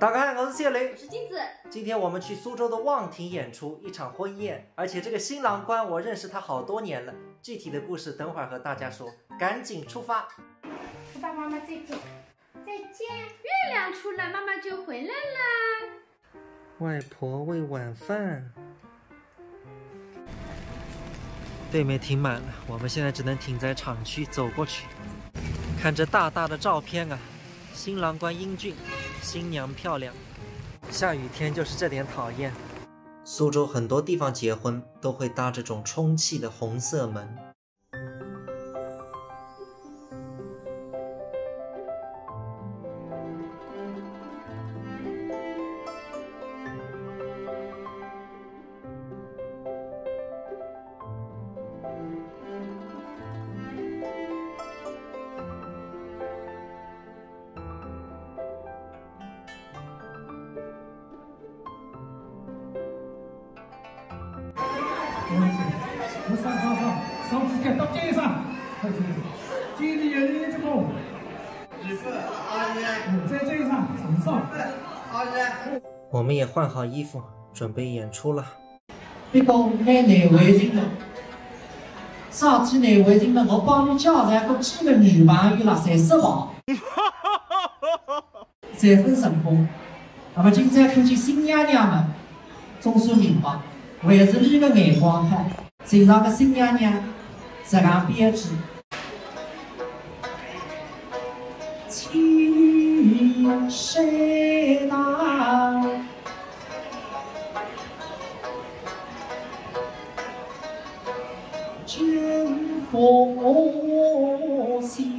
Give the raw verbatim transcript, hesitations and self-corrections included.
大家好，我是谢雷。我是金子。今天我们去苏州的望亭演出，一场婚宴，而且这个新郎官我认识他好多年了，具体的故事等会儿和大家说，赶紧出发。爸爸妈妈再见，再见。月亮出来，妈妈就回来了。外婆喂晚饭。对面停满了，我们现在只能停在厂区走过去。看这大大的照片啊，新郎官英俊，新娘漂亮。下雨天就是这点讨厌。苏州很多地方结婚都会搭这种充气的红色门。 上上上上，上去给他接一上，快点，经理演员这个，一次二一，再接一上，上上。二一。我们也换好衣服，准备演出了。不过蛮难为情的，上次难为情的，我帮侬介绍过几个女朋友了，侪失败。 侪勿成功。那么今朝看见新娘娘嘛，总算明白，还是俚个眼光好。寻着个新娘娘，实梗标致。青山堂，金凤喜。